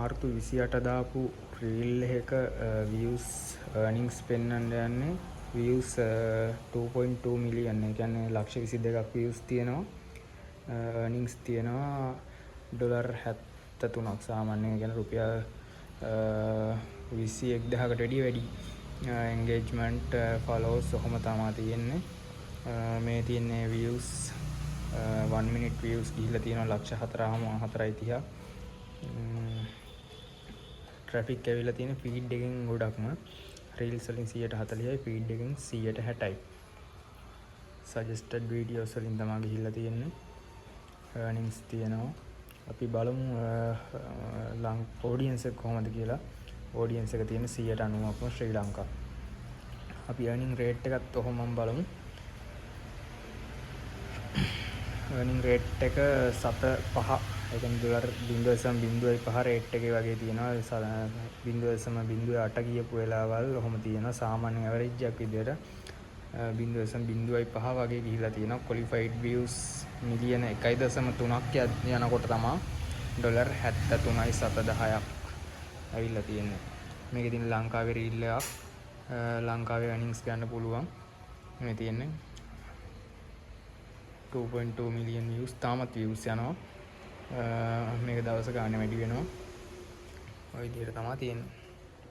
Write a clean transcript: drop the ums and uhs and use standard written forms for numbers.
මාර්තු 28 දාපු රීල් එකක views, earnings පෙන්වන්න යන්නේ. Views 2.2 million, ඒ කියන්නේ ලක්ෂ 22ක් views තියෙනවා. Earnings තියෙනවා ඩොලර් 73ක් සාමාන්‍යයෙන්, ඒ කියන්නේ රුපියල් 21,000කට වැඩිය වැඩි. එන්ගේජ්මන්ට්, ෆලෝස් ඔහොම තමා තියෙන්නේ. මේ තියෙන්නේ views, 1 minute views ගිහිල්ලා තියෙනවා ලක්ෂ 4 4යි 30ක්. ට්‍රැෆික් ඇවිල්ලා තියෙන ෆීඩ් එකෙන් ගොඩක්ම රීල්ස් වලින් 140යි, ෆීඩ් එකෙන් 160යි. සජෙස්ටඩ් වීඩියෝස් වලින් තමා ගිහිල්ලා තියෙන්නේ. අර්නින්ග්ස් තියෙනවා. අපි බලමු ලං ඔඩියන්ස් එක කොහොමද කියලා. ඔඩියන්ස් එක තියෙන 90%ක්ම ශ්‍රී ලංකා. අපි අර්නින් රේට් එකත් ඔහොමම බලමු. අර්නින් රේට් එක සත පහ, ඒ කියන්නේ ඩොලර් 0.05 රේට් එකේ වගේ තියෙනවා. 0.08 කියපු වෙලාවල් ඔහොම තියෙනවා. සාමාන්‍ය ඇවරේජ් එකක් විදියට 0.05 වගේ ගිහිලා තියෙනවා. ක්වොලිෆයිඩ් වීව්ස් මිලියන 1.3ක් යනකොට තමා ඩොලර් 73යි සත 10ක් ඇවිල්ලා තියෙන්නේ. මේක ඉතින් ලංකාවේ රීල් එකක්. ලංකාවේ අර්නින්ග්ස් ගන්න පුළුවන්. මේ තියෙන්නේ 2.2 මිලියන් views. තාමත් views යනවා. මේක දවස ගානේ වැඩි වෙනවා. ඔය විදිහට තමා තියෙන්නේ.